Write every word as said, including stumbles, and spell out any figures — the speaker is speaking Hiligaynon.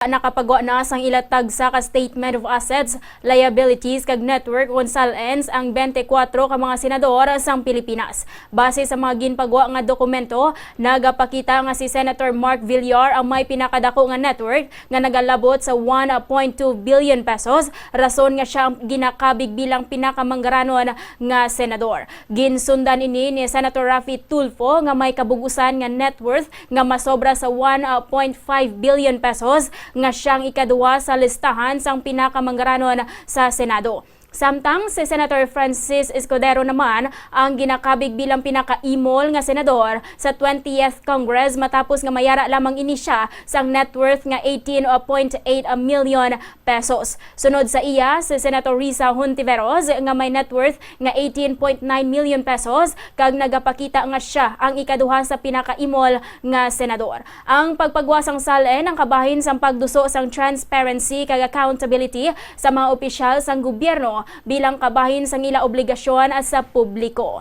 Nakapagwa na sang ila tagsa ka Statement of Assets, Liabilities kag Net Worth kon SALN ang twenty-four ka mga senador sang Pilipinas. Base sa mga ginpagwa nga dokumento, nagapakita nga si Senator Mark Villar ang may pinakadako nga net worth nga nagalabot sa one point two billion pesos, rason nga siya ang ginakabig bilang pinakamanggaranon nga senador. Ginsundan ini ni Senator Raffy Tulfo nga may kabug-usan nga net worth nga masobra sa one point five billion pesos, nga siyang ikaduha sa listahan sang pinakamanggaranon sa Senado. Samtang si Senator Francis Escudero naman ang ginakabig bilang pinakaimol nga senador sa twentieth Congress, matapos nga mayara lamang ini siya sang net worth nga eighteen point eight million pesos. Sunod sa iya, si Senator Risa Hontiveros nga may net worth nga eighteen point nine million pesos, kag nagapakita nga siya ang ikaduha sa pinakaimol nga senador. Ang pagpagwa sang SALN ang kabahin sang pagduso sang transparency kag accountability sa mga opisyal sang gobyerno bilang kabahin sang ila obligasyon sa publiko.